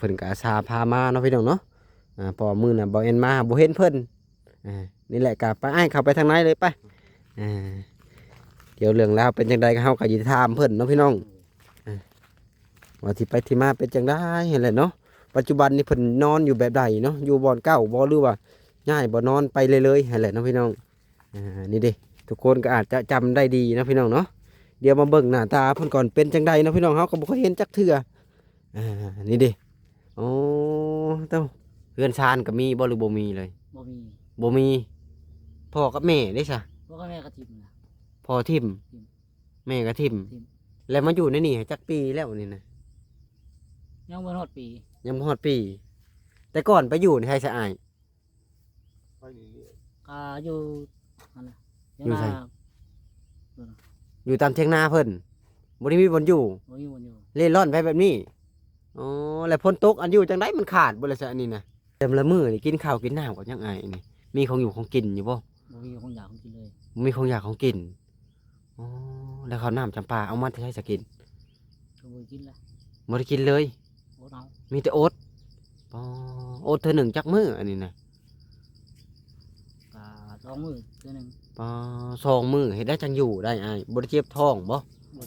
ເພິ່ນກໍອາສາພາມາເນາະພີ່ນ້ອງເນາະ. ອ່າ ເພາະວ່າມື້ນັ້ນບ່າວແອນມາບໍ່ເຫັນເພິ່ນ. ອ່າ ນີ້ແຫຼະ ກໍໄປ ອ້າຍ ເຂົ້າໄປທາງໃນເລີຍໄປ. ອ່າ ດຽວເລື່ອງລາວເປັນຈັ່ງໃດ ເຮົາກໍຊິຖາມເພິ່ນເນາະພີ່ນ້ອງ. ອ່າ ວ່າທີ່ໄປທີ່ມາເປັນຈັ່ງໃດຫັ້ນແຫຼະເນາະ. ປັດຈຸບັນນີ້ເພິ່ນນອນຢູ່ແບບໃດເນາະ ຢູ່ບ່ອນເກົ່າບໍ່ ຫຼືວ່າຍ້າຍບ່ອນນອນໄປເລື້ອຍໆຫັ້ນແຫຼະເນາະພີ່ນ້ອງ. ອ່າ ນີ້ເດ້ ທຸກຄົນກໍອາດຈະຈຳໄດ້ດີເນາະພີ່ນ້ອງເນາະ. ດຽວມາເບິ່ງໜ້າຕາເພິ່ນກ່ອນ ເປັນຈັ່ງໃດເນາະພີ່ນ້ອງ ເຮົາກໍບໍ່ເຄີຍເຫັນຈັກເທື່ອ. ອ່າ ນີ້ເດ້. ໂອ້ ເຕົ້າ ເຮືອນຊານກໍມີບໍ່ ຫຼືບໍ່ມີເລີຍ? ບໍ່ມີ ບໍ່ມີ. ພໍ່ກັບແມ່ເດ້ຊະ? ພໍ່ກັບແມ່ກໍຖິ້ມລະ. ພໍ່ຖິ້ມ ຖິ້ມ ແມ່ກໍຖິ້ມ ຖິ້ມ. ແລ້ວມາຢູ່ໃນນີ້ຈັກປີແລ້ວນີ້ນະ? ຍັງບໍ່ຮອດປີ ຍັງບໍ່ຮອດປີ. ແຕ່ກ່ອນໄປຢູ່ໃນໃສຊະອ້າຍ? ໄປເລື້ອຍໆ ກະຢູ່ຫັ້ນນະ ຢູ່ໃສ? ຢູ່ຕາມຖຽງນາເພິ່ນ ບໍ່ໄດ້ມີບ່ອນຢູ່ ບໍ່ມີບ່ອນຢູ່ ເລ່ລ່ອນໄປແບບນີ້. ອໍ ແລ້ວຝົນຕົກອັນຢູ່ຈັ່ງໃດ ມັນຂາດບໍ່ລະຊະອັນນີ້ນະ? ແຕ່ລະມື້ນີ້ກິນເຂົ້າກິນນ້ຳກັບຫຍັງອ້າຍນີ້? ມີຂອງຢູ່ຂອງກິນຢູ່ບໍ່? ບໍ່ມີຂອງຢາກຂອງກິນເລີຍ ບໍ່ມີຂອງຢາກຂອງກິນ. ອໍ ແລ້ວເຂົ້ານ້ຳຈຳປາເອົາມາແຕ່ໃສສະກິນ? ກໍບໍ່ໄດ້ກິນລະ ບໍ່ໄດ້ກິນເລີຍ ອົດເອົາ ມີແຕ່ອົດ. ປາ ອົດເທື່ອໜຶ່ງຈັກມື້ອັນນີ້ນະ? ກະສອງມື້ເທື່ອໜຶ່ງ. ປາ ສອງມື້ເຮັດໄດ້ຈັ່ງຢູ່ໄດ້ອ້າຍ ບໍ່ໄດ້ເຈັບທ້ອງບໍ່? ບໍ່.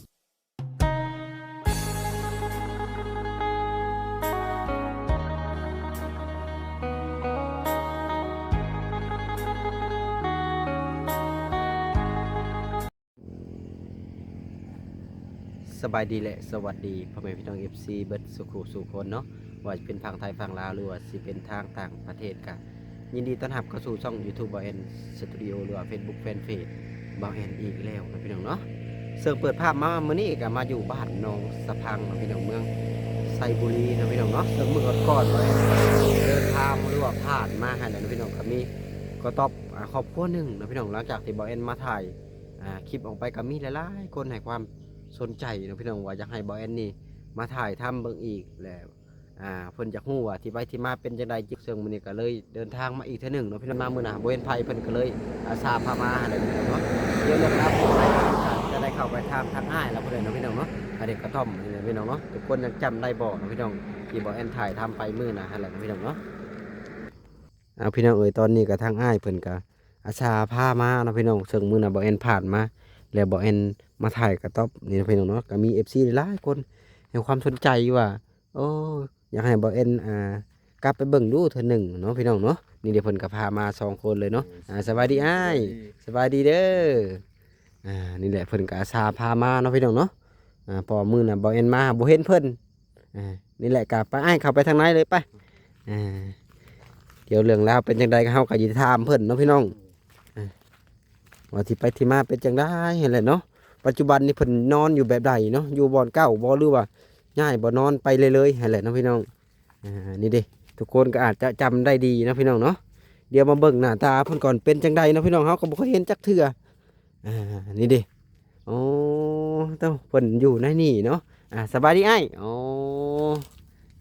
ສະບາຍດີ ແລະ ສະຫວັດດີພໍ່ແມ່ພີ່ນ້ອງ ເອັຟຊີ ເບິດສູ່ຄູ່ສູ່ຄົນເນາະ ບໍ່ວ່າຈະເປັນຝັ່ງໄທຝັ່ງລາວ ຫຼືວ່າຊິເປັນທາງຕ່າງປະເທດ ກະຍິນດີຕ້ອນຮັບເຂົ້າສູ່ຊ່ອງຢູທູບ ບ່າວແອນ ສະຕູດິໂອ ຫຼືວ່າເຟສບຸກແຟນເພຈ ບ່າວແອນ ອີກແລ້ວເນາະພີ່ນ້ອງເນາະ. ເຊິ່ງເປີດພາບມາມື້ນີ້ກະມາຢູ່ບ້ານໜອງສະພັງເນາະພີ່ນ້ອງ ເມືອງໄຊບູລີເນາະພີ່ນ້ອງເນາະ. ເຊິ່ງມື້ກ່ອນໆ ບ່າວແອນເດີນທາງ ຫຼືວ່າຜ່ານມາຫັ້ນແຫຼະເນາະພີ່ນ້ອງ ກະມີກະຕອບ ອ່າ ຄອບຄົວໜຶ່ງເນາະພີ່ນ້ອງ ຫຼັງຈາກທີ່ບ່າວແອນມາຖ່າຍ ອ່າ ຄລິບອອກໄປກໍມີຫຼາຍໆຄົນໃຫ້ຄວາມສົນໃຈເນາະພີ່ນ້ອງ ວ່າຢາກໃຫ້ບ່າວແອນນີ້ມາຖ່າຍທຳເບິ່ງອີກ ແລະ ອ່າ ເພິ່ນຢາກຮູ້ວ່າທີ່ໄປທີ່ມາເປັນຈັ່ງໃດ. ເຊິ່ງມື້ນີ້ກໍເລີຍເດີນທາງມາອີກເທື່ອໜຶ່ງເນາະພີ່ນ້ອງ ມາມື້ໜ້າບໍ່ເຫັນໃຜ ເພິ່ນກໍເລີຍອາສາພາມາຫັ້ນແຫຼະພີ່ນ້ອງເນາະ. ດຽວເລື່ອງລາວເປັນຈັ່ງໃດ ຈະໄດ້ເຂົ້າໄປຖາມທາງອ້າຍລາວພຸ້ນແຫຼະເນາະພີ່ນ້ອງເນາະ. ອັນນີ້ກະທ່ອມນີ້ແຫຼະພີ່ນ້ອງເນາະ ທຸກຄົນຍັງຈຳໄດ້ບໍ່ເນາະພີ່ນ້ອງ ທີ່ບ່າວແອນຖ່າຍທຳໄປມື້ໜ້າຫັ້ນແຫຼະເນາະພີ່ນ້ອງເນາະ. ເອົາ ພີ່ນ້ອງເອີຍ ຕອນນີ້ກະທາງອ້າຍເພິ່ນກະ ອາສາພາມາເນາະພີ່ນ້ອງ ເຊິ່ງມື້ນະບ່າວແອນຜ່ານມາ ແລ້ວບ່າວແອນມາຖ່າຍກະຕອບນີ້ເນາະພີ່ນ້ອງເນາະ. ກະມີເອັຟຊີຫຼາຍໆຄົນໃຫ້ຄວາມສົນໃຈວ່າ ໂອ້ ຢາກໃຫ້ບ່າວແອນ ອ່າ ກັບໄປເບິ່ງດູເທື່ອໜຶ່ງເນາະພີ່ນ້ອງເນາະ. ນີ້ເດ ເພິ່ນກະພາມາສອງຄົນເລີຍເນາະ. ໂດຍ ອ່າ ສະບາຍດີອ້າຍ ສະບາຍດີ ສະບາຍດີເດີ. ອ່າ ນີ້ແຫຼະ ເພິ່ນກະອາສາພາມາເນາະພີ່ນ້ອງເນາະ. ອ່າ ເພາະວ່າມື້ນະບ່າວແອນມາບໍ່ເຫັນເພິ່ນ ອ່າ ນີ້ແຫຼະ ກໍໄປ ອ້າຍ ເຂົ້າໄປທາງໃນເລີຍໄປ. ອ່າ ດຽວເລື່ອງລາວເປັນຈັ່ງໃດ ເຮົາກໍຊິຖາມເພິ່ນເນາະພີ່ນ້ອງ ອ່າ ວ່າທີ່ໄປທີ່ມາເປັນຈັ່ງໃດຫັ້ນແຫຼະເນາະ. ປັດຈຸບັນນີ້ເພິ່ນນອນຢູ່ແບບໃດເນາະ ຢູ່ບ່ອນເກົ່າບໍ່ ຫຼືວ່າຍ້າຍບ່ອນນອນໄປເລື້ອຍໆຫັ້ນແຫຼະເນາະພີ່ນ້ອງ. ອ່າ ນີ້ເດ້ ທຸກຄົນກໍອາດຈະຈຳໄດ້ດີເນາະພີ່ນ້ອງເນາະ. ດຽວມາເບິ່ງໜ້າຕາເພິ່ນກ່ອນ ເປັນຈັ່ງໃດເນາະພີ່ນ້ອງ ເຮົາກໍບໍ່ເຄີຍເຫັນຈັກເທື່ອ. ອ່າ ນີ້ເດ້ ໂອ້ ເຈົ້າ ເພິ່ນຢູ່ໃນນີ້ເນາະ. ອ່າ ສະບາຍດີອ້າຍ. ໂອ້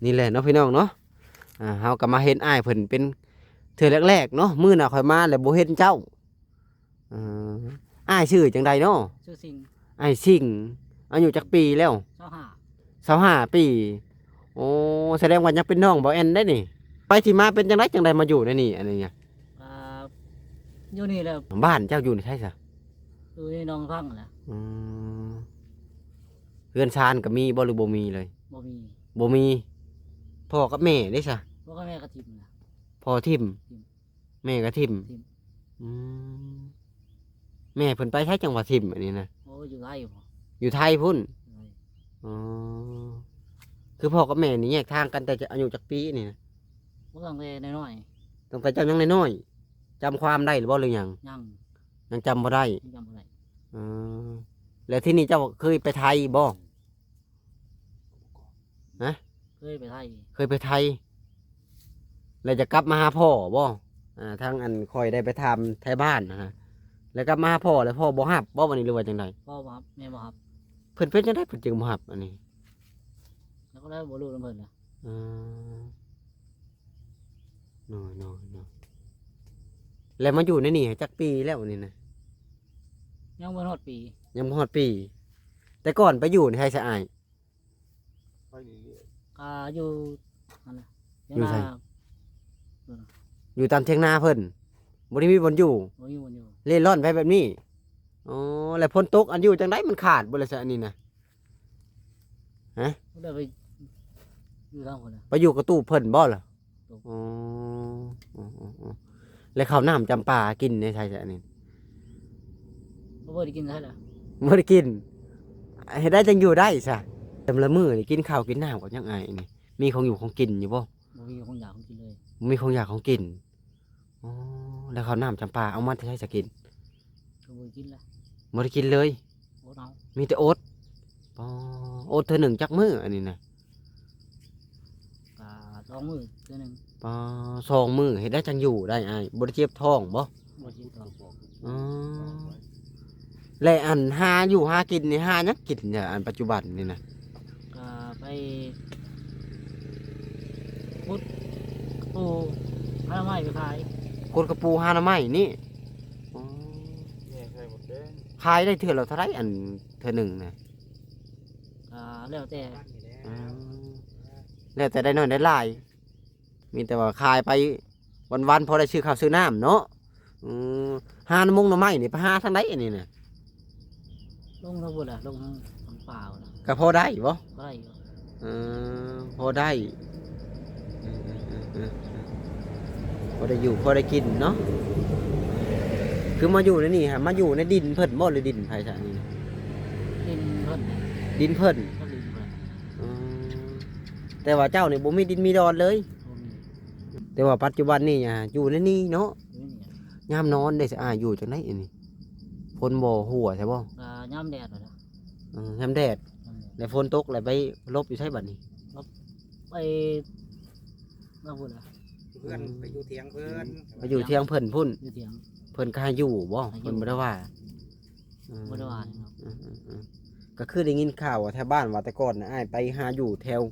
ນີ້ແຫຼະເນາະພີ່ນ້ອງເນາະ. ອ່າ ເຮົາກໍມາເຫັນອ້າຍເພິ່ນເປັນເທື່ອແລກໆເນາະ ມື້ໜ້າຂ້ອຍມາແລ້ວບໍ່ເຫັນເຈົ້າ. ເອີ ອ້າຍຊື່ຈັ່ງໃດເນາະ? ຊື່ສິງ. ອ້າຍສິງ ອາຍຸຈັກປີແລ້ວ? ຊາວຫ້າ ຊາວຫ້າປີ. ໂອ້ ສະແດງວ່າຍັງເປັນນ້ອງບ່າວແອນໄດ໋ນີ້. ໄປທີ່ມາເປັນຈັ່ງໃດ ຈັ່ງໄດ້ມາຢູ່ໃນນີ້ ອັນນີ້? ອ່າ ຢູ່ນີ້ແຫຼະ. ບ້ານເຈົ້າຢູ່ໃນໃສຊະ? ຢູ່ໃນໜອງພັງຫັ້ນແຫຼະ. ອືມ ເຮືອນຊານກໍມີບໍ່ ຫຼືບໍ່ມີເລີຍ? ບໍ່ມີ ບໍ່ມີ. ພໍ່ກັບແມ່ເດ້ຊະ? ພໍ່ກັບແມ່ກໍຖິ້ມລະ. ພໍ່ຖິ້ມ? ຖິ້ມ ແມ່ກໍຖິ້ມ? ຖິ້ມ. ອືມ ແມ່ເພິ່ນໄປໃສຈັ່ງວ່າຖິ້ມອັນນີ້ນະ? ໂອ້ ຢູ່ໄທພຸ້ນ. ຢູ່ໄທພຸ້ນ? ໂດຍ. ອໍ ຄືພໍ່ກັບແມ່ນີ້ແຍກທາງກັນແຕ່ອາຍຸຈັກປີນີ້ນະ? ໂອ້ ຕັ້ງແຕ່ນ້ອຍໆ. ຕັ້ງແຕ່ເຈົ້າຍັງນ້ອຍໆ ຈຳຄວາມໄດ້ຫຼືບໍ່ ຫຼືຫຍັງ? ຍັງ ຍັງຈຳບໍ່ໄດ້. ຍັງຈຳບໍ່ໄດ້. ອໍ ແລ້ວທີ່ນີ້ເຈົ້າເຄີຍໄປໄທບໍ່? ຮະ? ເຄີຍໄປໄທ. ເຄີຍໄປໄທ. ແລ້ວຈະກັບມາຫາພໍ່ບໍ່? ອ່າ ທາງອັນຂ້ອຍໄດ້ໄປຖາມໄທບ້ານນະ ແລ້ວກັບມາຫາພໍ່ ແລ້ວພໍ່ບໍ່ຮັບບໍ່ບັດນີ້ ຫຼືວ່າຈັ່ງໃດ? ພໍ່ບໍ່ຮັບ ແມ່ບໍ່ຮັບ. ເພິ່ນເປັນຈັ່ງໃດເພິ່ນຈຶ່ງບໍ່ຮັບອັນນີ້? ແລ້ວກໍເລີຍບໍ່ຮູ້ນຳເພິ່ນລະ. ອືມ ໂດຍໆໆ. ແລ້ວມາຢູ່ໃນນີ້ຈັກປີແລ້ວນີ້ນະ? ຍັງບໍ່ຮອດປີ ຍັງບໍ່ຮອດປີ. ແຕ່ກ່ອນໄປຢູ່ໃນໃສຊະອ້າຍ? ໄປເລື້ອຍໆ ກະຢູ່ ນັ້ນແຫຼະ ຢູ່ໃສ? ຢູ່ຕາມຖຽງນາເພິ່ນ ບໍ່ໄດ້ມີບ່ອນຢູ່ ບໍ່ມີບ່ອນຢູ່ ເລ່ລ່ອນໄປແບບນີ້. ອໍ ແລ້ວຝົນຕົກອັນຢູ່ຈັ່ງໃດ ມັນຂາດບໍ່ລະຊະອັນນີ້ນະ? ຮະ? ບໍ່ໄດ້ໄປຢູ່ທາງພຸ້ນນະ ໄປຢູ່ກະຕູບເພິ່ນບໍ່ລະ? ໂດຍ. ອໍ ອໍ ແລ້ວເຂົ້ານ້ຳຈຳປາກິນໃນໃສຊະອັນນີ້? ບໍ່ໄດ້ກິນໃສລະ ບໍ່ໄດ້ກິນ ເຮັດໃດຈັ່ງຢູ່ໄດ້ຊະ? ແຕ່ລະມື້ນີ້ກິນເຂົ້າກິນນ້ຳກັບຫຍັງອ້າຍນີ້? ມີຂອງຢູ່ຂອງກິນຢູ່ບໍ່? ບໍ່ມີຂອງຢາກຂອງກິນເລີຍ ບໍ່ມີຂອງຢາກຂອງກິນ. ອໍ ແລ້ວເຂົ້ານ້ຳຈຳປາເອົາມາແຕ່ໃສສະກິນ? ກໍບໍ່ໄດ້ກິນລະ ບໍ່ໄດ້ກິນເລີຍ ອົດເອົາ ມີແຕ່ອົດ. ປໍ ອົດເທື່ອໜຶ່ງຈັກມື້ອັນນີ້ນະ? ກະສອງມື້ເທື່ອໜຶ່ງ. ປາ ສອງມື້ເຮັດໄດ້ຈັ່ງຢູ່ໄດ້ອ້າຍ ບໍ່ໄດ້ເຈັບທ້ອງບໍ່? ບໍ່ເຈັບທ້ອງ. ອໍ ແລະ ອັນຫາຢູ່ຫາກິນນີ້ ຫາຫຍັງກິນ ອັນປັດຈຸບັນນີ້ນະ? ກະໄປຂຸດປູ ຫາໜໍ່ໄມ້ໄປຂາຍ ຂຸດກະປູຫາໜໍ່ໄມ້ນີ້. ອໍ ແມ່ໃສ່ໝົດແດງ ຂາຍໄດ້ເທື່ອລະເທົ່າໃດ ອັນເທື່ອໜຶ່ງນະ? ກະແລ້ວແຕ່ ອໍ ແລ້ວແຕ່ໄດ້ໜ້ອຍໄດ້ຫຼາຍ ມີແຕ່ວ່າຂາຍໄປວັນໆ ພໍໄດ້ຊື້ເຂົ້າຊື້ນ້ຳເນາະ. ອືມ ຫາໝົງໜໍ່ໄມ້ນີ້ໄປຫາທາງໃດອັນນີ້ນະ? ລົງທາງພຸ້ນລະ ລົງທາງ ທາງປ່າພຸ້ນລະ ກໍພໍໄດ້ບໍ່? ພໍໄດ້ຢູ່. ເອີ ພໍໄດ້ ເອີ ເອີ ເອີ ເອີ ພໍໄດ້ຢູ່ພໍໄດ້ກິນເນາະ. ຄືມາຢູ່ໃນນີ້ຫະ ມາຢູ່ໃນດິນເພິ່ນບໍ່ ຫຼືດິນໃຜຊະນີ້? ດິນເພິ່ນ ດິນເພິ່ນ ເພິ່ນດິນເພິ່ນ. ອືມ ແຕ່ວ່າເຈົ້ານີ້ບໍ່ມີດິນມີດອນເລີຍ? ບໍ່ມີ. ແຕ່ວ່າປັດຈຸບັນນີ້ ອາ ຢູ່ໃນນີ້ເນາະ ຢູ່ໃນນີ້. ຍາມນອນເດ້ຊະ ອາ ຢູ່ຈັ່ງໃດອັນນີ້? ຝົນບໍ່ຫົວໃຊ່ບໍ່? ກໍຍາມແດດພຸ້ນລະ. ເອີ ຍາມແດດ ຍາມແດດ ແລ້ວຝົນຕົກແລ້ວໄປຫຼົບຢູ່ໃສບັດນີ້? ຫຼົບໄປ ມາພຸ້ນລະ ເພື່ອນ ອືມ ໄປຢູ່ຖຽງເພິ່ນ ໄປຢູ່ຖຽງເພິ່ນພຸ້ນ. ຢູ່ຖຽງ ເພິ່ນກໍໃຫ້ຢູ່ບໍ່? ໃຫ້ຢູ່ ເພິ່ນບໍ່ໄດ້ວ່າ? ອືມ ບໍ່ໄດ້ວ່າຫຍັງດອກ. ອືມ ອືມ ອືມ ກໍຄືໄດ້ຍິນຂ່າວວ່າແຖວບ້ານວ່າແຕ່ກ່ອນນະ ອ້າຍໄປຫາຢູ່ແຖວ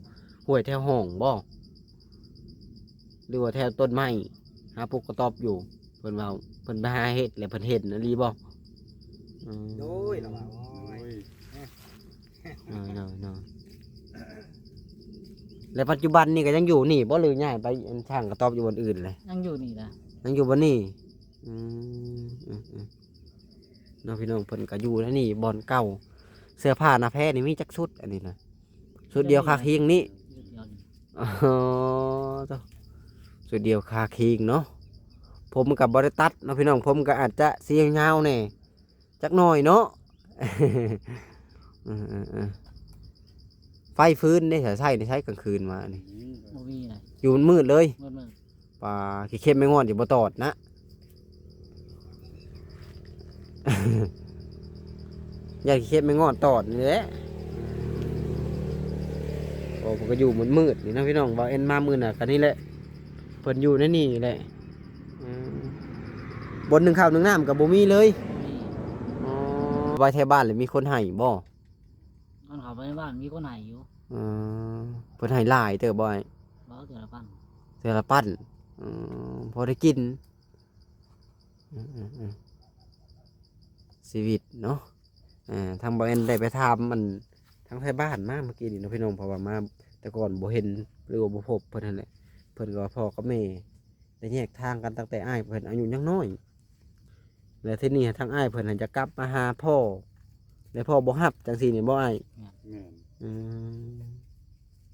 ຫ້ວຍແຖວຮ່ອງບໍ່ ຫຼືວ່າແຖວຕົ້ນໄມ້ ຫາປູກກະຕອບຢູ່ ເພິ່ນເວົ້າ ເພິ່ນໄປຫາເຮັດແລ້ວເພິ່ນເຫັນອີ່ຫຼີບໍ່? ອືມ ໂດຍ ລະວ່າ ໂອ້ຍ ໂດຍ ໂດຍ ໂດຍ. ແລ້ວປັດຈຸບັນນີ້ກໍຍັງຢູ່ນີ້ບໍ່ ຫຼືຍ້າຍໄປອັນຖາງກະຕອບຢູ່ບ່ອນອື່ນແລ້ວ? ຍັງຢູ່ນີ້ລະ ຍັງຢູ່ບ່ອນນີ້. ອືມ ອືມ ອືມ ເນາະ ພີ່ນ້ອງ ເພິ່ນກໍຢູ່ໃນນີ້ບ່ອນເກົ່າ ເສື້ອຜ້າໜ້າແພນີ້ມີຈັກຊຸດອັນນີ້ນະ? ຊຸດດຽວຄາຄີງນີ້. ຊຸດດຽວນີ້ ອໍ ໂທ້ ຊຸດດຽວຄາຄີງເນາະ. ຜົມກໍບໍ່ໄດ້ຕັດເນາະ ພີ່ນ້ອງ ຜົມກໍອາດຈະສີຍາວແດ່ ຈັກໜ້ອຍເນາະ. ເອີ ເອີ ເອີ ໄຟຟືນເດ້ ໃຊ້ໃນໃຊ້ກາງຄືນມານີ້? ບໍ່ມີນະ ຢູ່ມືດເລີຍ. ມືດໆ. ປາ ຂີ້ເຂັບແມງງອດຊິບໍ່ຕອດນະ ຢ້ານຂີ້ເຂັບແມງງອດຕອດນີ້ແຫຼະ. ໂອ້ ເພິ່ນກໍຢູ່ມືດໆນີ້ນະ ພີ່ນ້ອງ. ບ່າວແອນມາມື້ນະກໍນີ້ແຫຼະ ເພິ່ນຢູ່ໃນນີ້ແຫຼະ. ອືມ ບ່ອນໜຶ່ງເຂົ້າໜຶ່ງນ້ຳກໍບໍ່ມີເລີຍ. ບໍ່ມີ. ອໍ ໄວ້ແຖວບ້ານແລ້ວມີຄົນໃຫ້ບໍ່? ມັນເຂົ້າໄປໃນບ້ານມີຄົນໃຫ້ຢູ່. ເອີ ເພິ່ນໃຫ້ຫຼາຍເຕີບບໍ່ອ້າຍ? ບໍ່ ເທື່ອລະພັນ. ເທື່ອລະພັນ. ອືມ ພໍໄດ້ກິນ. ອືມ ອືມ ອືມ ຊີວິດເນາະ. ເອີ ທາງບ່າວແອນໄດ້ໄປຖາມອັນທາງໄທບ້ານມາເມື່ອກີ້ນີ້ເນາະ ພີ່ນ້ອງ ເພາະວ່າມາແຕ່ກ່ອນບໍ່ເຫັນ ຫຼືວ່າບໍ່ພົບເພິ່ນຫັ້ນແຫຼະ. ເພິ່ນກໍວ່າພໍ່ກັບແມ່ໄດ້ແຍກທາງກັນຕັ້ງແຕ່ອ້າຍເພິ່ນອາຍຸຍັງນ້ອຍ ແລ້ວທີນີ້ທາງອ້າຍເພິ່ນຫັ້ນຈະກັບມາຫາພໍ່ ແລ້ວພໍ່ບໍ່ຮັບ ຈັ່ງຊີ້ນີ້ບໍ່ອ້າຍ? ແມ່ນ. ອືມ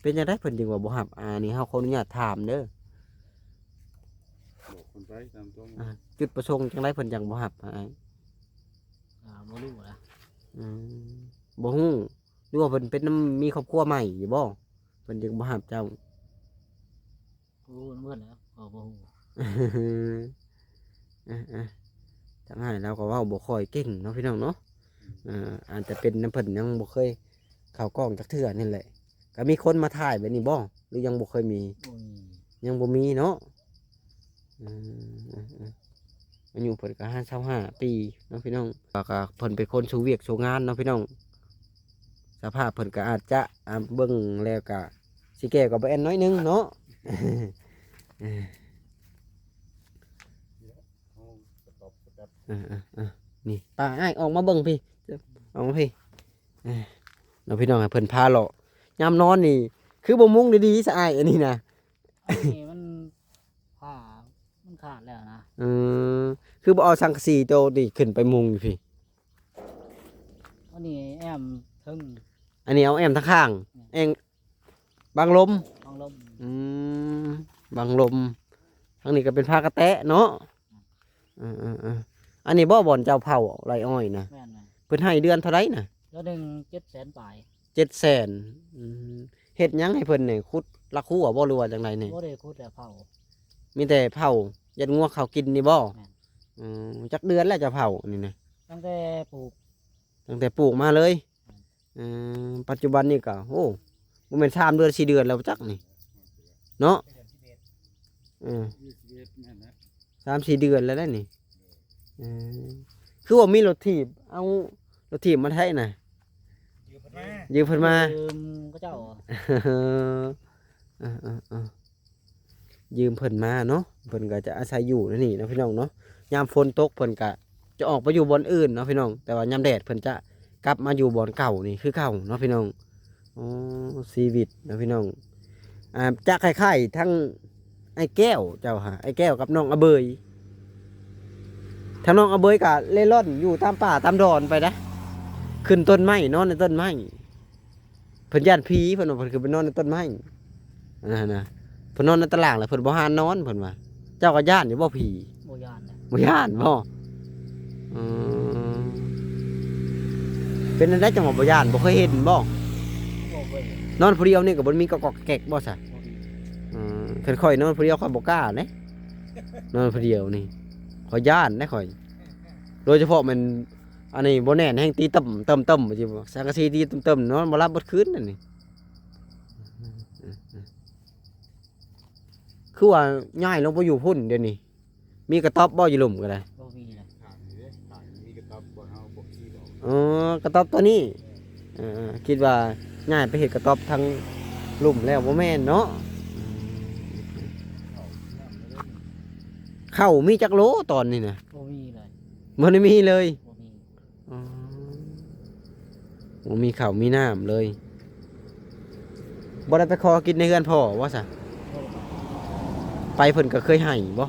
ເປັນຈັ່ງໃດເພິ່ນຈຶ່ງວ່າບໍ່ຮັບ? ອັນນີ້ເຮົາຂໍອະນຸຍາດຖາມເດີ ບອກເພິ່ນໄປຕາມຕົງ. ອາ ຈຸດປະສົງຈັ່ງໃດເພິ່ນຈັ່ງບໍ່ຮັບອ້າຍ? ອາ ບໍ່ຮູ້ລະ. ອືມ ບໍ່ຮູ້ ຫຼືວ່າເພິ່ນເປັນນຳ ມີຄອບຄົວໃໝ່ຢູ່ບໍ່ ເພິ່ນຈຶ່ງບໍ່ຮັບເຈົ້າ? ບໍ່ຮູ້ນຳເພິ່ນແຫຼະ ເພາະບໍ່ຮູ້. ເອີໆ ທາງອ້າຍລາວກໍເວົ້າບໍ່ຄ່ອຍເກັ່ງເນາະ ພີ່ນ້ອງເນາະ. ອາ ອາດຈະເປັນນຳເພິ່ນຍັງບໍ່ເຄີຍເຂົ້າກ້ອງຈັກເທື່ອນີ້ແຫຼະ. ກໍມີຄົນມາຖ່າຍແບບນີ້ບໍ່ ຫຼືຍັງບໍ່ເຄີຍມີ? ບໍ່ມີ. ຍັງບໍ່ມີເນາະ. ອືມ ອືມ ອືມ ອາຍຸເພິ່ນກໍຫ້າ ຊາວຫ້າປີເນາະ ພີ່ນ້ອງ. ແລ້ວກໍເພິ່ນເປັນຄົນສູ້ວຽກສູ້ງານເນາະ ພີ່ນ້ອງ. ສະພາບເພິ່ນກໍອາດຈະ ອາ ເບິ່ງແລ້ວກໍຊິແກ່ກວ່າບ່າວແອນໜ້ອຍໜຶ່ງເນາະ. ເອີໆໆ ນີ້ ປາ ອ້າຍອອກມາເບິ່ງພີ້ ອອກມາພີ້. ເອີ ເນາະ ພີ່ນ້ອງ ໃຫ້ເພິ່ນພາເລາະ. ຍາມນອນນີ້ຄືບໍ່ມຸງດີໆຊະອ້າຍ ອັນນີ້ນະ. ອັນນີ້ມັນ ຝາມັນຂາດແລ້ວນະ. ເອີ ຄືບໍ່ເອົາສັງກະສີໂຕນີ້ຂຶ້ນໄປມຸງຢູ່ພີ້? ອັນນີ້ແອ້ມເທິງ ອັນນີ້ເອົາແອ້ມທາງຂ້າງ ແມ່ນ ແອ້ມບັງລົມ ບັງລົມ. ອືມ ບັງລົມ. ທາງນີ້ກໍເປັນຜ້າກະແຕະເນາະ. ອືມ ເອີໆໆ ອັນນີ້ບໍ່ບ່ອນເຈົ້າເຜົາໄລ່ອ້ອຍນະ? ແມ່ນໆ. ເພິ່ນໃຫ້ເດືອນເທົ່າໃດນະ? ເດືອນໜຶ່ງເຈັດແສນປາຍ. ເຈັດແສນ. ອືມ ເຮັດຫຍັງໃຫ້ເພິ່ນນີ້? ຂຸດລາຄົວບໍ່ ຫຼືວ່າຈັ່ງໃດນີ້? ບໍ່ໄດ້ຂຸດແລ້ວເຜົາ ມີແຕ່ເຜົາ ຢ້ານງົວເຂົ້າກິນນີ້ບໍ່? ແມ່ນ. ອືມ ຈັກເດືອນແລ້ວຈະເຜົານີ້ນະ? ຕັ້ງແຕ່ປູກ ຕັ້ງແຕ່ປູກມາເລີຍ. ແມ່ນ. ເອີ ປັດຈຸບັນນີ້ກໍ ໂອ້ ບໍ່ແມ່ນສາມເດືອນສີ່ເດືອນແລ້ວຈັກນີ້ເນາະ? ເອີ ສາມສີ່ເດືອນແລ້ວນະນີ້. ເອີ ຄືວ່າມີລົດຖີບ ເອົາລົດຖີບມາໃຊ້ນະ? ຢືມເພິ່ນມາ ຢືມເພິ່ນມາ ຢືມເຂົາເຈົ້າ. ເອີໆໆ ຢືມເພິ່ນມາເນາະ. ເພິ່ນກໍຈະອາໄສຢູ່ໃນນີ້ເນາະ ພີ່ນ້ອງເນາະ. ຍາມຝົນຕົກເພິ່ນກໍຈະອອກໄປຢູ່ບ່ອນອື່ນເນາະ ພີ່ນ້ອງ, ແຕ່ວ່າຍາມແດດເພິ່ນຈະກັບມາຢູ່ບ່ອນເກົ່ານີ້ຄືເກົ່າເນາະ ພີ່ນ້ອງ. ໂອ້ ຊີວິດເນາະ ພີ່ນ້ອງ. ອ່າ ຈະຄ້າຍໆທັງອ້າຍແກ້ວເຈົ້າຫາ ອ້າຍແກ້ວກັບນ້ອງອະເບີຍ. ທາງນ້ອງອະເບີຍກໍເລ່ລ່ອນຢູ່ຕາມປ່າຕາມດອນໄປນະ, ຂຶ້ນຕົ້ນໄມ້ ນອນໃນຕົ້ນໄມ້. ເພິ່ນຢ້ານຜີ ເພິ່ນວ່າເພິ່ນຂຶ້ນໄປນອນໃນຕົ້ນໄມ້ ອັນນັ້ນນະ. ເພິ່ນນອນໃນຕາລ່າງແລ້ວເພິ່ນບໍ່ຫານນອນ ເພິ່ນວ່າ. ເຈົ້າກໍຢ້ານຢູ່ບໍ່ຜີ? ບໍ່ຢ້ານນະ. ບໍ່ຢ້ານບໍ່? ອືມ ເປັນຈັ່ງໃດຈັ່ງວ່າບໍ່ຢ້ານ? ບໍ່ເຄີຍເຫັນບໍ່? ບໍ່ເຄີຍເຫັນ. ນອນຜູ້ດຽວນີ້ກໍບໍ່ມີກອກໆແກກໆບໍ່ຊະ? ບໍ່ມີ. ອືມ ຄັນຂ້ອຍນອນຜູ້ດຽວຂ້ອຍບໍ່ກ້າເດ້ ນອນຜູ້ດຽວນີ້ ຂ້ອຍຢ້ານເດ້ຂ້ອຍ. ໂດຍສະເພາະແມ່ນ ອັນນີ້ບໍ່ແໜ້ນແຮງ ຕີຕ່ຳໆ ວ່າຊິ ສັງກະສີຕີຕ່ຳໆ ນອນບໍ່ຫຼັບເບິດຄືນອັນນີ້. ຄືວ່າຍ້າຍລົງໄປຢູ່ພຸ້ນດຽວນີ້ ມີກະຕ໊ອບບໍ່ ຢູ່ລຸ່ມກໍໄດ້? ບໍ່ມີເລີຍ. ຂ້າງນີ້ເດ້ ຂ້າງນີ້ມີກະຕ໊ອບ ບ່ອນເຮົາບໍ່ຂີ່ອອກ. ອໍ ກະຕ໊ອບຕົວນີ້. ເອີ ຄິດວ່າຍ້າຍໄປເຮັດກະຕ໊ອບທາງລຸ່ມແລ້ວ ບໍ່ແມ່ນເນາະ. ເຂົ້າມີຈັກໂລຕອນນີ້ນະ? ບໍ່ມີເລີຍ. ບໍ່ໄດ້ມີເລີຍ? ບໍ່ມີ. ອໍ ບໍ່ມີເຂົ້າມີນ້ຳເລີຍ. ບໍ່ໄດ້ໄປຂໍກິນໃນເຮືອນພໍ່ບໍ່ຊະ? ບໍ່ໄດ້ໄປ. ໄປເພິ່ນກໍເຄີຍໃຫ້ບໍ່?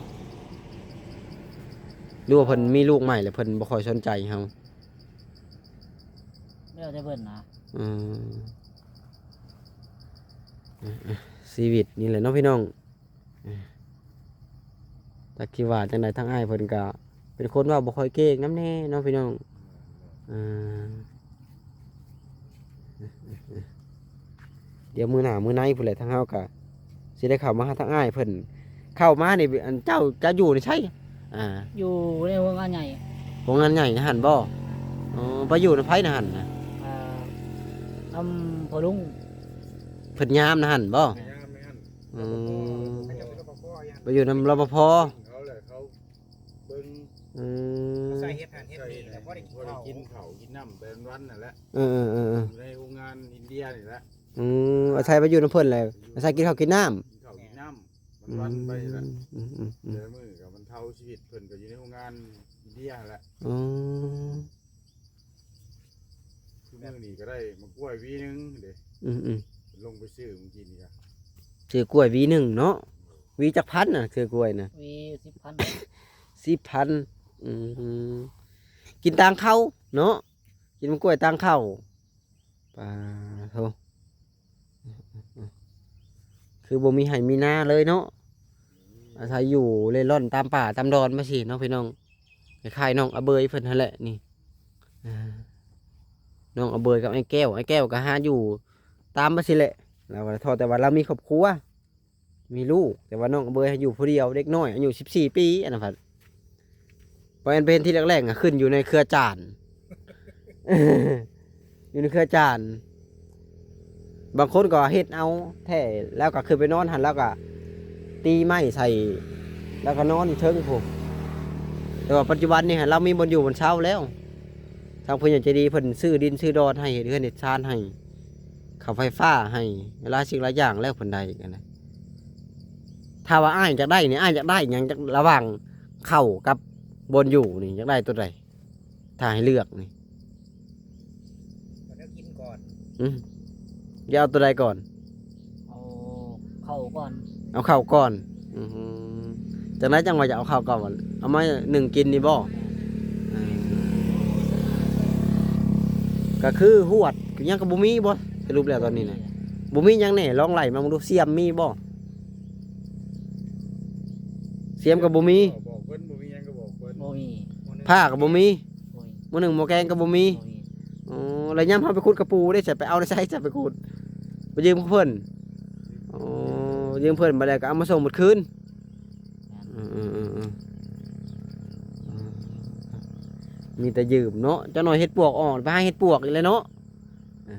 ຫຼືວ່າເພິ່ນມີລູກໃໝ່ແລ້ວເພິ່ນບໍ່ຄ່ອຍສົນໃຈເຮົາ? ແລ້ວແຕ່ເພິ່ນນະ. ອືມ ຊີວິດນີ້ແຫຼະເນາະ ພີ່ນ້ອງ. ຈັກຊິວ່າຈັ່ງໃດ ທາງອ້າຍເພິ່ນກະເປັນຄົນເວົ້າບໍ່ຄ່ອຍເກັ່ງນຳແດ່ເນາະ ພີ່ນ້ອງ. ເອີ ດຽວມື້ໜ້າມື້ໃນພຸ້ນແຫຼະ ທາງເຮົາກະຊິໄດ້ເຂົ້າມາຫາທາງອ້າຍເພິ່ນ. ເຂົ້າມານີ້ ອັນເຈົ້າຈະຢູ່ໃນໃສ? ອ່າ ຢູ່ໃນໂຮງງານໃຫຍ່. ໂຮງງານໃຫຍ່ນະຫັ້ນບໍ່? ອໍ ໄປຢູ່ນຳໃຜນະຫັ້ນນະ? ອ່າ ນຳພໍ່ລຸງ ເພິ່ນຍາມນະຫັ້ນບໍ່? ຍາມໃນຫັ້ນ. ອືມ ເຂົາເຈົ້າເປັນ ລປພ ໄປຢູ່ນຳ ລປພ ເຂົາແຫຼະ ເຂົາເບິ່ງ. ອືມ ອາໄສເຮັດຫັ້ນເຮັດນີ້ ແລ້ວພໍໄດ້ກິນເຂົ້າ ກິນນ້ຳໄປວັນໆນັ້ນແຫຼະ. ເອີໆໆໆ ຢູ່ໃນໂຮງງານອິນເດຍນີ້ແຫຼະ. ອືມ ອາໄສໄປຢູ່ນຳເພິ່ນແຫຼະ ອາໄສກິນເຂົ້າກິນນ້ຳ ກິນເຂົ້າກິນນ້ຳ ອືມ ວັນໆໄປແຫຼະ. ອືມໆໆ ແຕ່ລະມື້ກໍບັນເທົາຊີວິດເພິ່ນກໍຢູ່ໃນໂຮງງານອິນເດຍຫັ້ນແຫຼະ. ອືມ ຄືມື້ນີ້ກໍໄດ້ໝາກກ້ວຍຫວີໜຶ່ງເດ້. ອືມໆ ລົງໄປຊື້ມື້ກີ້ນີ້ກະ ຊື້ກ້ວຍຫວີໜຶ່ງເນາະ. ຫວີຈັກພັນນະ ຊື້ກ້ວຍນະ? ຫວີສິບພັນ. ສິບພັນ. ອືມ ກິນຕາງເຂົ້າເນາະ ກິນໝາກກ້ວຍຕາງເຂົ້າ. ປາໂທ ຄືບໍ່ມີໄຮ່ມີນາເລີຍເນາະ ອາໄສຢູ່ເລ່ລ່ອນຕາມປ່າຕາມດອນມາຊີ້ເນາະ ພີ່ນ້ອງ. ຄ້າຍໆນ້ອງອະເບີຍເພິ່ນຫັ້ນແຫຼະນີ້. ອ່າ ນ້ອງອະເບີຍກັບອ້າຍແກ້ວ ອ້າຍແກ້ວກໍຫາຢູ່ຕາມມາຊີ້ແຫຼະ. ລາວວ່າ ເທົ່າແຕ່ວ່າລາວມີຄອບຄົວ ມີລູກ ແຕ່ວ່ານ້ອງອະເບີຍໃຫ້ຢູ່ຜູ້ດຽວ ເດັກນ້ອຍອາຍຸສິບສີ່ປີ ອັນນັ້ນພັດ ບໍ່ແມ່ນໄປເຫັນທີແລກໆ ນະ ຂຶ້ນຢູ່ໃນເຄືອຈານ ຢູ່ໃນເຄືອຈານ. ບາງຄົນກໍເຮັດເອົາແທ້ ແລ້ວກໍຂຶ້ນໄປນອນຫັ້ນ ແລ້ວກໍຕີໄມ້ໃສ່ ແລ້ວກໍນອນຢູ່ເທິງພຸ້ນ. ແຕ່ວ່າປັດຈຸບັນນີ້ ລາວມີບ່ອນຢູ່ບ່ອນເຊົາແລ້ວ ທາງຜູ້ໃຫຍ່ໃຈດີເພິ່ນຊື້ດິນຊື້ດອນໃຫ້ ເຮັດເຮືອນເຮັດຊານໃຫ້ ເຂົ້າໄຟຟ້າໃຫ້ ຫຼາຍສິ່ງຫຼາຍຢ່າງແລ້ວເພິ່ນໄດ້ກັນນະ. ຖ້າວ່າອ້າຍຢາກໄດ້ນີ້ ອ້າຍຢາກໄດ້ຫຍັງ ຈາກລະຫວ່າງເຂົ້າກັບບ່ອນຢູ່ນີ້ ຢາກໄດ້ໂຕໃດ? ຖ້າໃຫ້ເລືອກນີ້ ເອົາແນວກິນກ່ອນ. ອືມ ຢາກເອົາໂຕໃດກ່ອນ? ເອົາເຂົ້າກ່ອນ. ເອົາເຂົ້າກ່ອນ. ອືມ ຈັ່ງໃດຈັ່ງວ່າຈະເອົາເຂົ້າກ່ອນ? ເອົາມາໜຶ້ງກິນນີ້ບໍ່? ເອີ ກໍຄືຫວດຫຍັງກໍບໍ່ມີບໍ່? ສະຫຼຸບແລ້ວຕອນນີ້ນະ ບໍ່ມີຫຍັງແດ່. ລອງໄລ່ມາເບິ່ງດູ ຊຽມມີບໍ່? ຊຽມກໍບໍ່ມີ. ບອກເພິ່ນ ບໍ່ມີຫຍັງກໍບອກເພິ່ນ. ບໍ່ມີ. ຜ້າກໍບໍ່ມີ. ບໍ່ມີ. ໝໍ້ໜຶ້ງໝໍ້ແກງກໍບໍ່ມີ. ບໍ່ມີ. ອໍ ແລ້ວຍາມເຮົາໄປຂຸດກະປູເດ້ ຈະໄປເອົາໃນໃສ ຈະໄປຂຸດ? ໄປຢືມເພິ່ນ. ອໍ ຢືມເພິ່ນ ບັດໃດກໍເອົາມາສົ່ງໝົດຄືນ. ແມ່ນ. ເອີໆໆໆ ມີແຕ່ຢືມເນາະ. ຈັກໜ້ອຍເຫັດປວກອອກ ໄປຫາເຫັດປວກອີກແລ້ວເນາະ. ເອີ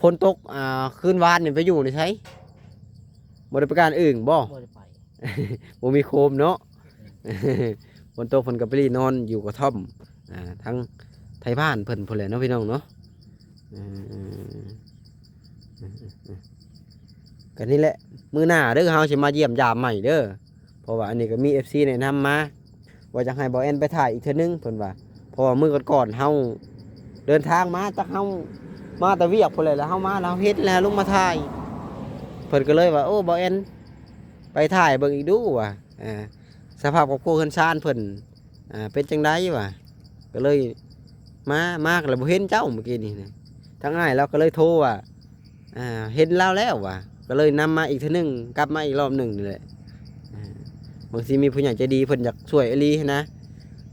ຝົນຕົກ ອ່າ ຄືນວານນີ້ໄປຢູ່ໃນໃສ? ບໍ່ໄດ້ໄປການອຶ່ງບໍ່? ບໍ່ໄດ້ໄປ. ບໍ່ມີໂຄມເນາະ. ອືມ ຝົນຕົກເພິ່ນກໍໄປລີ້ນອນຢູ່ກະທ່ອມ ອ່າ ທາງໄທບ້ານເພິ່ນພຸ້ນແຫຼະເນາະ ພີ່ນ້ອງເນາະ. ເອີ ກໍນີ້ແຫຼະ ມື້ໜ້າເດີ ເຮົາຊິມາຢ້ຽມຢາມໃໝ່ເດີ. ເພາະວ່າອັນນີ້ກໍມີເອັຟຊີແນະນຳມາ ວ່າຢາກໃຫ້ບ່າວແອນໄປຖ່າຍອີກເທື່ອໜຶ່ງ ເພິ່ນວ່າ. ເພາະວ່າມື້ກ່ອນໆເຮົາເດີນທາງມາ ຈັກເຮົາມາແຕ່ວຽກພຸ້ນແຫຼະ ແລ້ວເຮົາມາ ແລ້ວເຮົາເຫັນ ແລ້ວເຮົາລົງມາຖ່າຍ. ເພິ່ນກໍເລີຍວ່າ ໂອ້ ບ່າວແອນ ໄປຖ່າຍເບິ່ງອີກດູວ່າ ອ່າ ສະພາບຄອບຄົວເຮືອນຊານເພິ່ນ ອ່າ ເປັນຈັ່ງໃດວ່າ. ກໍເລີຍມາ ມາກໍເລີຍບໍ່ເຫັນເຈົ້າມື້ກີ້ນີ້ນະ. ທາງອ້າຍລາວກໍເລີຍໂທວ່າ ອ່າ ເຫັນລາວແລ້ວວ່າ ກໍເລີຍນຳມາອີກເທື່ອໜຶ່ງ ກັບມາອີກລອບໜຶ່ງນີ້ແຫຼະ. ອ່າ ບາງທີມີຜູ້ໃຫຍ່ໃຈດີເພິ່ນຢາກຊ່ວຍອີ່ຫຼີຫັ້ນນະ.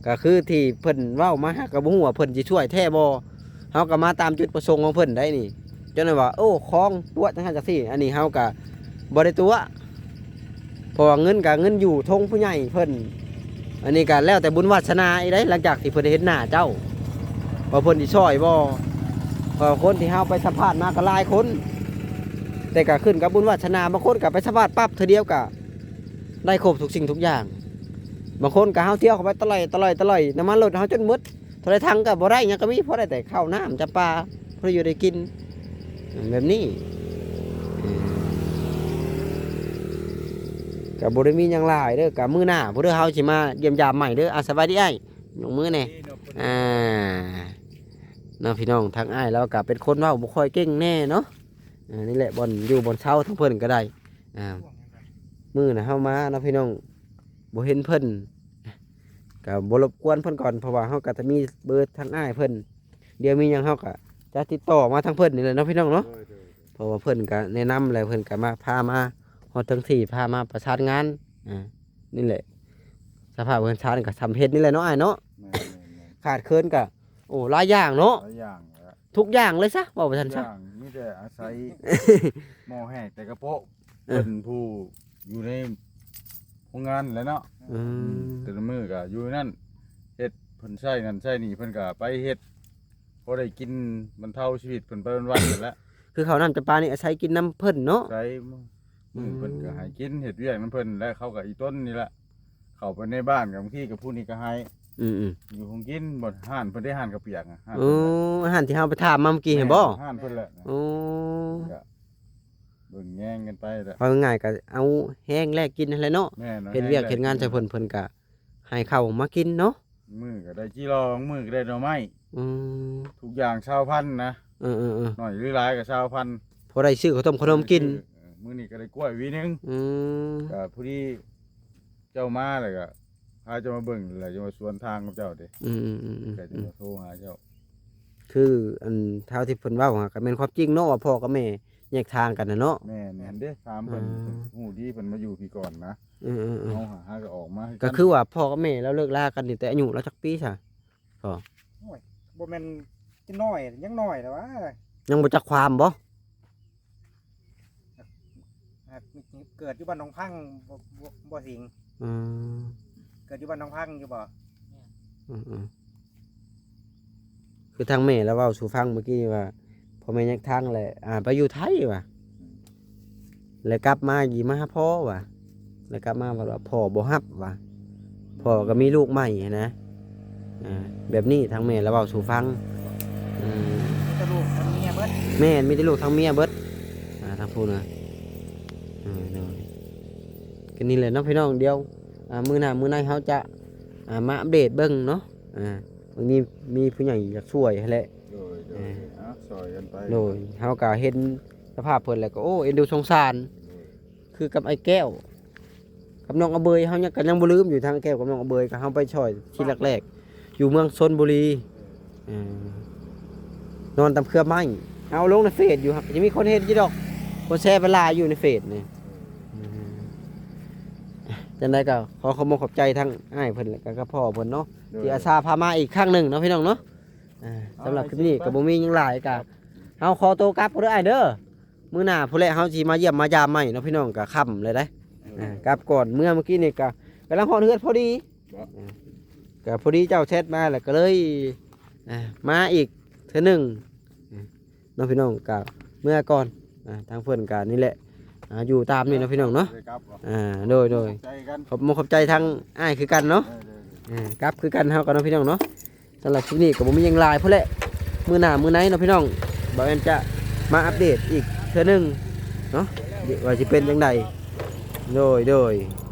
ກໍຄືທີ່ເພິ່ນເວົ້າມາ ເຮົາກໍບໍ່ຮູ້ວ່າເພິ່ນຊິຊ່ວຍແທ້ບໍ່. ເຮົາກໍມາຕາມຈຸດປະສົງຂອງເພິ່ນໄດ໋ນີ້. ຈົນວ່າ ໂອ້ ຄອງຕົວະະຈັ່ງຊັ້ນຈັ່ງຊີ້ ອັນນີ້ເຮົາກໍບໍ່ໄດ້ຕົວະ ເພາະວ່າເງິນກໍເງິນຢູ່ທົ່ງຜູ້ໃຫຍ່ເພິ່ນ. ອັນນີ້ກໍແລ້ວແຕ່ບຸນວາດສະໜາອີກໄດ໋ ຫຼັງຈາກທີ່ເພິ່ນໄດ້ເຫັນໜ້າເຈົ້າ ວ່າເພິ່ນຊິຊ່ອຍບໍ່. ເພາະວ່າຄົນທີ່ເຮົາໄປສຳພາດມາກໍຫຼາຍຄົນ ແຕ່ກໍຂຶ້ນກັບບຸນວາດສະໜາ. ບາງຄົນກໍໄປສຳພາດປັບເທື່ອດຽວກໍໄດ້ຄົບທຸກສິ່ງທຸກຢ່າງ. ບາງຄົນກໍເຮົາທຽວເຂົ້າໄປຕະຫຼອຍ ຕະຫຼອຍ ຕະຫຼອຍ ນ້ຳມັນລົດເຮົາຈົນໝົດ. ເທົ່າໃດຖັງກໍບໍ່ໄດ້ຫຍັງ ກໍມີພໍໄດ້ແຕ່ເຂົ້ານ້ຳຈຳປາ ພໍໄດ້ຢູ່ໄດ້ກິນ ແບບນີ້. ເອີ ກໍບໍ່ໄດ້ມີຫຍັງຫຼາຍເດີ. ກໍມື້ໜ້າພຸ້ນເດີ ເຮົາຊິມາຢ້ຽມຢາມໃໝ່ເດີ. ອ່າ ສະບາຍດີອ້າຍ ຍົກມືແດ່. ອ່າ ເນາະ ພີ່ນ້ອງ ທາງອ້າຍລາວກໍເປັນຄົນເວົ້າບໍ່ຄ່ອຍເກັ່ງແດ່ເນາະ. ອ່າ ນີ້ແຫຼະ ບ່ອນຢູ່ບ່ອນເຊົາຂອງເພິ່ນກໍໄດ້. ອ່າ ມື້ນະເຮົາມາເນາະ ພີ່ນ້ອງ ບໍ່ເຫັນເພິ່ນ ກໍບໍ່ລົບກວນເພິ່ນກ່ອນ ເພາະວ່າເຮົາກໍຈະມີເບີທາງອ້າຍເພິ່ນ. ດຽວມີຫຍັງເຮົາກໍຈະຕິດຕໍ່ມາທາງເພິ່ນນີ້ແຫຼະເນາະ ພີ່ນ້ອງເນາະ. ໂດຍ ໂດຍ ໂດຍ. ເພາະວ່າເພິ່ນກໍແນະນຳ ແລະ ເພິ່ນກໍມາ ພາມາຮອດເທິງທີ່ ພາມາປະສານງານ. ອ່າ ນີ້ແຫຼະ ສະພາບເຮືອນຊານກໍສ່ຳເຮັດນີ້ແຫຼະເນາະ ອ້າຍເນາະ. ແມ່ນໆໆ. ຂາດເຂີນກໍ ໂອ້ ຫຼາຍຢ່າງເນາະ ຫຼາຍຢ່າງແຫຼະ. ທຸກຢ່າງເລີຍຊະ ເວົ້າໄປຊັ້ນຊະ. ທຸກຢ່າງ ມີແຕ່ອາໄສໝໍ້ແຫ້ງແຕ່ກະໂປະ. ເອີ ເພິ່ນຜູ້ຢູ່ໃນໂຮງງານແຫຼະເນາະ. ອືມ ອືມ ແຕ່ລະມື້ກໍຢູ່ນັ້ນ ເຮັດ ເພິ່ນໃຊ້ນັ້ນໃຊ້ນີ້ ເພິ່ນກໍໄປເຮັດ ພໍໄດ້ກິນບັນເທົາຊີວິດເພິ່ນໄປວັນໆນັ້ນແຫຼະ. ຄືເຂົ້ານ້ຳຈຳປານີ້ອາໄສກິນນຳເພິ່ນເນາະ. ໃຊ້ ມື້ ອືມ ເພິ່ນກໍໃຫ້ກິນ ເຮັດວຽກນຳເພິ່ນ ແລະ ເຂົາກໍອີຕົນນີ້ແຫຼະ ເຂົ້າໄປໃນບ້ານກໍບາງທີກໍຜູ້ນີ້ກໍໃຫ້. ອືມໆ ຢູ່ຫ້ອງກິນ ບໍ່ ຮ້ານເພິ່ນເດ້ ຮ້ານເຂົ້າປຽກ ຮ້ານ ໂອ້ ເພິ່ນແຫຼະ ຮ້ານທີ່ເຮົາໄປຖາມມາເມື່ອກີ້ຫັ້ນບໍ່? ແມ່ນ ຮ້ານເພິ່ນແຫຼະ. ໂອ້ ກໍເບິ່ງແຍງກັນໄປແຫຼະ ເວົ້າງ່າຍໆ ກໍເອົາແຮງແລກກິນຫັ້ນແຫຼະເນາະ. ແມ່ນ ເຮັດວຽກເຮັດງານໃຫ້ເພິ່ນ ເພິ່ນກໍໃຫ້ເຂົ້າມາກິນເນາະ. ມື້ກໍໄດ້ຈີ່ລໍ່ ບາງມື້ກໍໄດ້ໜໍ່ໄມ້. ອືມ ທຸກຢ່າງຊາວພັນນະ. ເອີໆໆ ໜ້ອຍຫຼືຫຼາຍກໍຊາວພັນ ພໍໄດ້ຊື້ເຂົ້າຕົ້ມເຂົ້າໜົມກິນ. ເອີ ມື້ນີ້ກໍໄດ້ກ້ວຍຫວີໜຶ່ງ. ອືມ ກໍພໍດີເຈົ້າມາແລ້ວກໍພາເຈົ້າມາເບິ່ງ ແລ້ວຈະມາສວນທາງກັບເຈົ້າເດ້. ອືມໆໆໆ ກໍຈະມາໂທຫາເຈົ້າ. ຄືອັນເທົ່າທີ່ເພິ່ນເວົ້າຫາ ກໍແມ່ນຄວາມຈິງເນາະ ວ່າພໍ່ກັບແມ່ແຍກທາງກັນນະເນາະ. ແມ່ນ ແມ່ນເດ້ ຖາມເພິ່ນ. ອືມ ຮູ້ດີ ເພິ່ນມາຢູ່ພີ້ກ່ອນນະ. ເອີໆໆ ເຮົາຫາ ຫາກໍອອກມາຄືກັນ. ກໍຄືວ່າພໍ່ກັບແມ່ລາວເລີກລາກັນນີ້ ແຕ່ອາຍຸລາວຈັກປີຊະ? ກໍ ໂອ້ຍ ບໍ່ແມ່ນຈະນ້ອຍ ຍັງນ້ອຍແຫຼະຫວາ. ຍັງບໍ່ຈັກຄວາມບໍ່? ຫາກເກີດຢູ່ບ້ານໜອງພັງ ບໍ່ ບໍ່ ບໍ່ສິງ. ອືມ ເກີດຢູ່ບ້ານໜອງພັງຢູ່ບໍ່? ອືມໆ ຄືທາງແມ່ລາວເວົ້າສູ່ຟັງມື້ກີ້ວ່າ ພໍ່ແມ່ແຍກທາງແຫຼະ ອ່າ ໄປຢູ່ໄທວ່າ ແລ້ວກັບມາ ຢີມາຫາພໍ່ວ່າ ແລ້ວກັບມາວ່າພໍ່ບໍ່ຮັບວ່າ ພໍ່ກໍມີລູກໃໝ່ຫັ້ນນະ. ອ່າ ແບບນີ້ທາງແມ່ລາວເວົ້າສູ່ຟັງ. ອືມ ມີແຕ່ລູກທັງເມຍເບິດ. ແມ່ນ ມີແຕ່ລູກທັງເມຍເບິດ. ອ່າ ທາງຜູ້ນະ ເອີ ໂດຍ ກໍນີ້ແຫຼະເນາະ ພີ່ນ້ອງ. ດຽວ ອ່າ ມື້ໜ້າມື້ໃນເຮົາຈະ ອ່າ ມາອັບເດດເບິ່ງເນາະ. ອ່າ ບາງທີມີຜູ້ໃຫຍ່ຢາກຊ່ວຍຫັ້ນແຫຼະ. ໂດຍ ໂດຍ ເອີ ອ່າ ຊ່ອຍກັນໄປ. ໂດຍ ເຮົາກໍເຫັນ ສະພາບເພິ່ນແລ້ວກໍ ໂອ້ ເອັນດູສົງສານ ຄືກັບອ້າຍແກ້ວ ກັບນ້ອງອະເບີຍ ເຮົາຍັງ ກໍຍັງບໍ່ລືມຢູ່ ທາງແກ້ວກັບນ້ອງອະເບີຍ ກໍເຮົາໄປຊ່ອຍທີແລກໆ ຢູ່ເມືອງຊົນບຸລີ ເອີ ນອນຕາມເຄືອໄມ້ ເອົາລົງໃນເຟສຢູ່ ຫາກຈະມີຄົນເຫັນຢູ່ດອກ ຄົນແຊໄປຫຼາຍຢູ່ໃນເຟສນີ້ ເອີ ຈັ່ງໃດກໍຂໍຂອບອົກຂອບໃຈທາງອ້າຍເພິ່ນ ແລະກໍກັບພໍ່ເພິ່ນເນາະ ໂດຍ ທີ່ອາສາພາມາອີກຄັ້ງໜຶ່ງເນາະພີ່ນ້ອງເນາະ ອ່າ ສຳລັບຄລິບນີ້ກໍບໍ່ມີຫຍັງຫຼາຍ ກໍເຮົາຂໍໂຕກັບເດີອ້າຍເດີ ມື້ໜ້າພຸ້ນແຫຼະເຮົາຊິມາຢ້ຽມມາຢາມໃໝ່ເນາະພີ່ນ້ອງ ກໍຄ່ຳແລ້ວເດ້ ອ່າ ກັບກ່ອນເມືອ ມື້ກີ້ນີ້ກໍກຳລັງຮອດເຮືອນພໍດີ ບໍ່ ອ່າ ກໍພໍດີເຈົ້າແຊັດມາແລ້ວກໍເລີຍ ອ່າ ມາອີກເທື່ອໜຶ່ງ ອ່າ ເນາະພີ່ນ້ອງ ກໍເມືອກ່ອນ ອ່າ ທາງເພິ່ນກໍນີ້ແຫຼະ ອ່າ ຢູ່ຕາມນີ້ເນາະພີ່ນ້ອງເນາະ ໄດ້ກັບບໍ່ ອ່າ ໂດຍໆ ຂອບໃຈກັນ ຂອບມຸກຂອບໃຈທາງອ້າຍຄືກັນເນາະ ເອີໆໆ ອ່າ ກັບຄືກັນເຮົາກໍເນາະພີ່ນ້ອງເນາະ ສຳລັບຄລິບນີ້ກໍບໍ່ມີຫຍັງຫຼາຍພຸ້ນແຫຼະ ມື້ໜ້າມື້ໃນເນາະພີ່ນ້ອງ ບ່າວແອນຈະມາອັບເດດອີກເທື່ອໜຶ່ງເນາະ ວ່າຊິເປັນຈັ່ງໃດ ໂດຍໆ.